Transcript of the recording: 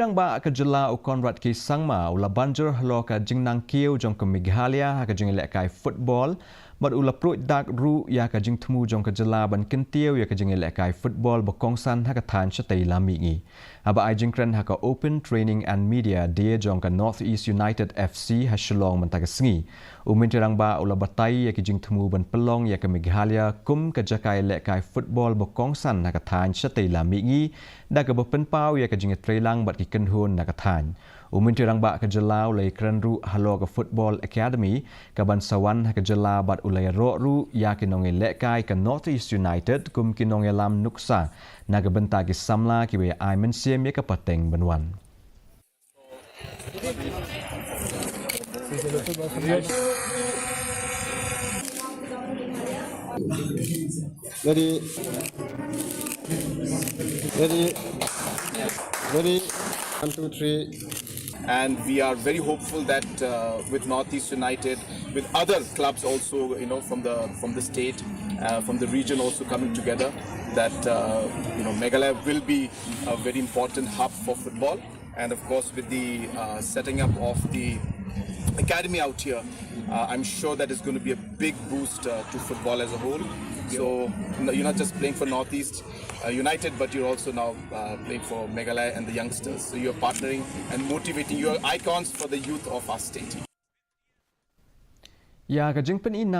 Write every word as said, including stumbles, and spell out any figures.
Rangbah ka jylla u Conrad K Sangma u la ban jur halor ka jingnang kiew jong ka Meghalaya ha ka jinglehkai football, bad u la pruid dak ruh ïa ka jingthmu jong ka jylla ban kyntiew ïa ka jinglehkai football ba kongsan ha ka thaiñ shatei lam mihngi. Haba ai jingkren ha ka Open Training and Media Day jong ka North East United F C ha Shillong mynta ka sngi, u Myntri Rangbah u la batai ïa ki jingthmu ban pynlong ïa ka Meghalaya kum ka jaka ïalehkai football ba kongsan ha ka thaiñ shatei lam mihngi, da kaba pynpaw ïa ka jingïatreilang bad ki kynhun na ka thaiñ. U Myntri Rangbah ka jylla u la ïakren ruh halor ka Football Academy kaban sa wan ha ka jylla, bad u la ïaroh ruh ïa ki nongïalehkai ka North East United kum ki nongïalam nuksa na ka bynta ki samla kiba ai mynsiem ïa ka pateng ban wan. Ready. Ready. Ready. One, two, three. And we are very hopeful that, uh, with Northeast United, with other clubs also, you know, from the, from the state, uh, from the region also coming together, that, uh, you know, Meghalaya will be a very important hub for football. And of course, with the, uh, setting up of the academy out here, uh, I'm sure that is going to be a big boost, uh, to football as a whole. So, no, you're not just playing for Northeast, uh, United, but you're also now, uh, playing for Meghalaya and the youngsters. So you're partnering and motivating your icons for the youth of our state. Ïa ka jingpyni na